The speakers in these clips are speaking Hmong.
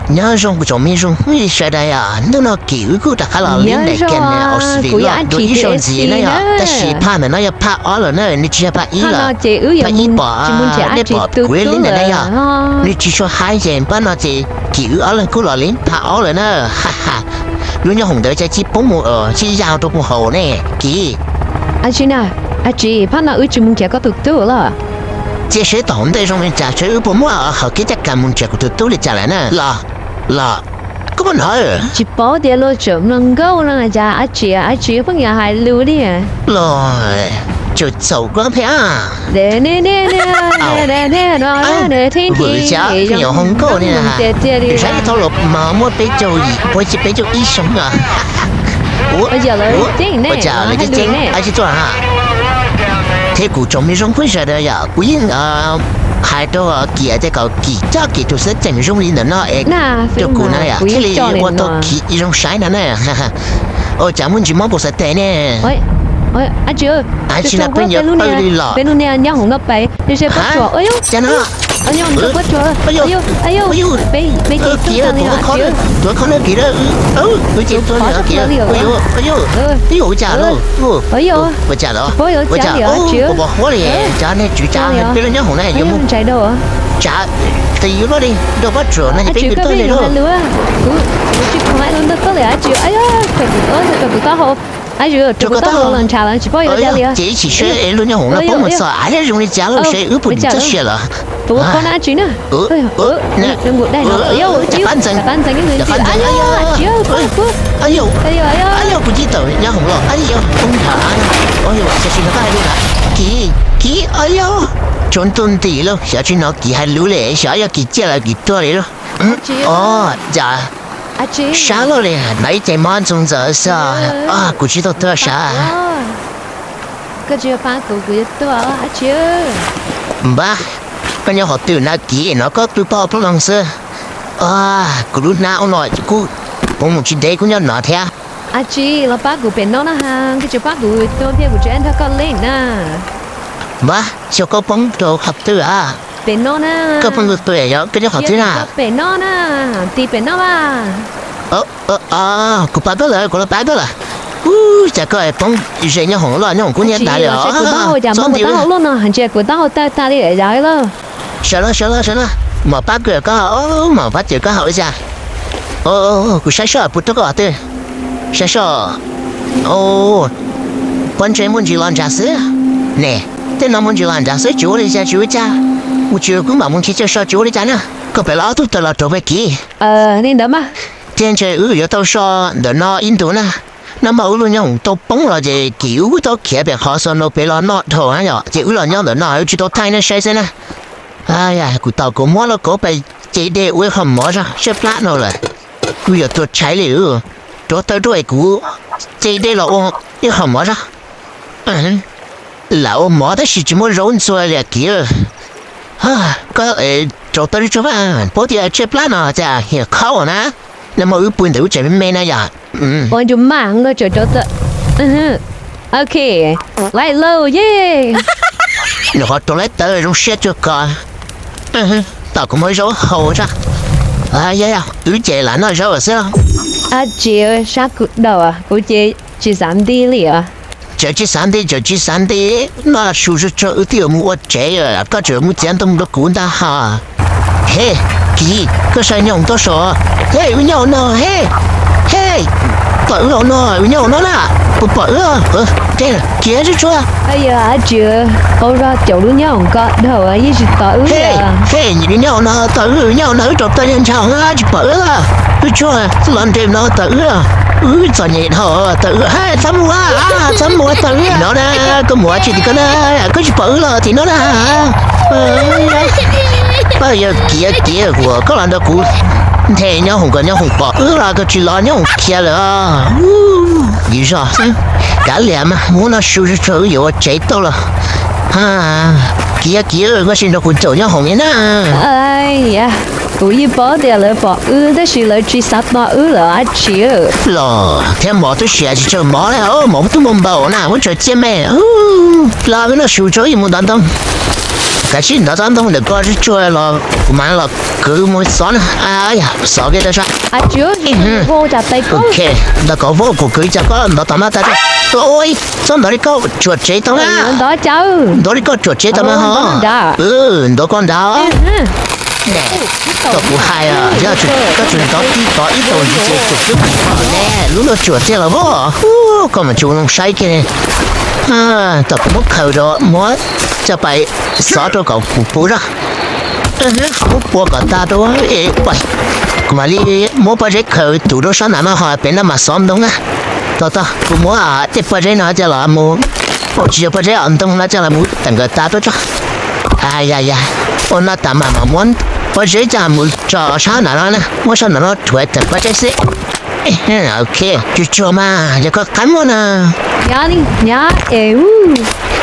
Nyob zoo kuv tsoom me zoo hwj sawv daws os, hnub no Kim wb kuj rov qab los li ntaim kag na Australia dua ib zaug ntxiv na yom, tab sis phaj ntawm no yog phaj ob lawm na, nws tsis yog phaj ib lawm. Phaj ib pom nej pom kuv li ntawm na yom, nws tsis tshua haib ces pab no ces Kim wb ob leeg kuj los li phaj ob lawm na. Lub nyob hoom ntawd cas cia poob mus sib ya rau puag hauv ne Kim. Tsis na, tsis, phaj no wb tsis mus nrhiav koj tus tub lawm. Cia seb tom hauv ntej zoo li cas seb wb puas muaj hawv kev caj kas mus nrhiav kuv tus tub li cas lawm na. Los, los, koj puas hnov? Tsis paub tias luag tseem mloog nkauj no cas, a tsis, a tsis pheej yuav hais lus li. Los, tseem txaus koj thiab. Vwm cas nyuam hoo nkauj ni, saib thaum los mas muaj peb caug yim, puas tsis peb caug ib xyoo os. Ua cas lawv ceeb ceeb ab tsis tuaj ha. Thiab kuv tsoom me zoo phooj ywg sawv daws yom, kuv yeej hais rau Kim tias kom Kim coj Kim tus xeeb ceem zoo li ntawm no es rau kuv na yom, thiaj li ua tau Kim zoo saib no na. Ua cas muaj ntsis mob puas xav tes ne? Tsis na peb yuav tawg li los. Cas no? Tuav kho na Kim, tuav kho na Kim, wb ces tuag li Kim, wb yuav ua cas lauj? Ua cas los? Ua cas? Pos huab li, cas nej tswv tsav peb lub nyob hoom na yuav mus tsav, tes yuav luaj li nrog pob tsuas no ces peb twb tuag li lauj. Rau kuv taub hau los ntshav los tsis paub yuav ua cas li. Ces ib chim seb lub nyob hoom no poob mus txog av thiab zoo li cas lauj, seb wb puas txog sia lawm. Tus ua kho na tsis na. Cas pab ntxeev, cas pab ntxeev, yog kuv cib tawm nyob hoom los, yog poob nrhav, yog tsis no koj hais lus na. Kiv, Kiv, yog tsaus ntuj nti lauj, xyov tsis hnov Kiv hais lus li, xyov yog Kiv ciaj lawm Kiv tuag li lauj. Os, cas sab loj li, hnov ib ce mob ntxoov ntxawm xwb. Kuv tsis tau tuag sab. Npab, koj nyob qhov twg na Kiv, hnov koj pw poj ploog xwb. Kuv lub hnab ub no kuj poob mus tsis ntev kuj nyob no thiab. Tsis, los pab kuv pem no na ha, koj tsis pab kuv tua thiab kuv tsis nrog koj ua li na. Npab, xyov koj poob rau qhov twg a? Pem no na. Koj poob tus twg yog koj nyob qhov twg na? Pem no na, tig pem no mas. Kuv pab koj lawm, kuv los pab koj lawm. Ub, cas koj poob ze nyob hoom loj nyob hoom kub hnyiab tas li os. Txhob nti, kuv taub hau tawg tag li lauj. Sawv los, sawv los, sawv los, mam pab koj, mam pab cawm koj hauv li cas. Kuv saib seb puas raug koj qhov twg. Saib seb. Pob ntseg muaj ntsis los ntshav xwb ne. Tej no muaj ntsis los ntshav xwb tsis ua li cas tsis ua li cas. Mus tsis kuv mam mus nrhiav chaw so tsis ua li cas na. Koj pem los ob tug tawg los rau pem Kiv. Li ntawd mas. Thiab ntshe wb yuav tau so ntawm no ib ntus na. Nag hmo wb lub nyob hoom tau poob los ces Kiv wb tau khiav pem qhov xo no pem los noj dhau na yom, ces wb los nyob ntawm no wb tsis tau thaij nej saib xwb na. Kuv tos kuv muab lauj kaub pais ce dej ua ib qho mov zog tshaib plab no lawm. Kuv yuav tuag tshaib li, rov tawm tuaj es kuv ce dej los ua ib qho mov zog. Lam ua mov tab sis tsis muaj zaub ntxuag li Kiv. Koj rau tau tsuag, paub tias tshaib plab no cas hiam khaub na. Nag hmo wb pw ntawm wb tsev me me na yom. Ua ncu maj los tseem rau tau. Ok, laij lauj ye. Nws qhov rau laib tawv zoo siab tsuag ko. Tom kuv muab zaub hau tso. Wb ces lam noj zaub xwb. Ab tsis, sab kuv daus, kuv ces tsis xav nti li os. Tseem tsis xav nti, tseem tsis xav nti, noj su tsuag tsuag wb twb yuav mus ua tsev, koj tseem mus txiav ntoo rau kuv ntag ho. He, Kiv, koj saib nyob hoom tuaj saib. He, wb nyob hoom no, he, he, pom wb hoom no, wb nyob hoom no na, puas pom wb? Kiv tsuag tsuag. Yog ab tsis, qaug zog caum lub nyob hoom ko dhau yeej tsis pom wb. He, nyob hoom no tom wb, nyob hoom no wb rau tau nyob ntshav tsis pom wb. Wb tsuag los nres no tom wb, wb txom nyem dhau tom wb. He, txhob mus, txhob mus tom wb no na, koj mus tsis tim koj na, koj tsis pom wb los tim no na. Yog Kiv, Kiv, koj los nrog kuv nthe nyob hoom ko, nyob hoom pom wb los koj tsis los nyob hoom khiav lawm. Yus zog, kav liam mas, muab noj su tsuag tsuag wb yuav ua tsev tau los. Kiv, Kiv, koj sim nrog kuv caum nyob hoom li na. Kuv yeej paub tias lawv pom wb tab sis lawv tsis xav tos wb lawm dab tsi. Los thiab mov twb siav tsis tsawg mov li, mov twb muaj npaum na, muab tsawg ciaj me. Los wb noj su tso wb mus ntov ntoo. Kav tsij ntov tsob ntoo ntawm ko tsuag tsuag los kuv mam los kwv mus xov na. Xov kiag rau sab. Ntov kom voj kuv kwv cas koj ntov tau mas tas. Txhob ntov li koj tsuam tsev tau na. Ntov li koj tsuam tsev tau mas ho. Ntov koj nrad. Tau kuv hais, yog koj tsuas ntov tib tod ib tug ntsis ces tsuam xwb ne, lub luaj tsuam tiag los voj. Koj mas tsis ua zoo saib kiag. Tau kuv muab khaws rau muab coj pais xov rau kom kuv puv zog. Muab pua kom tag rau, kuv mam li muab pob zeb khaws tuv rau sab nram no ho pem no mas xov ntoo na. Tau tau, kuv muab tej pob zeb no coj los mus, tsis yog pob zeb os, ntoo no coj los mus tawm nkawd tas rau tso. Yas yas, ua no tas mas mam muab pob zeb coj mus tso sab nram no na, muab sab nram no rhuav tawm pob zeb xwb. Ok, tsuag tsuag mas yog koj qab muag na.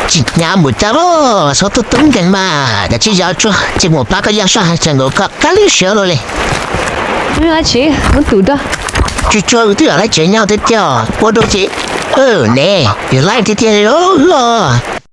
Tsis hnyav mus cas, txhob tub tub nkeeg mas, kav tsij yos tsuag ces mus pab koj yog soj hais tsam nkaus koj qab lub siab los li. Tsuag tsuag wb twb yog lawv tsev nyob tiag tiag, ua rau ces ne, yog lawv tiag tiag li los.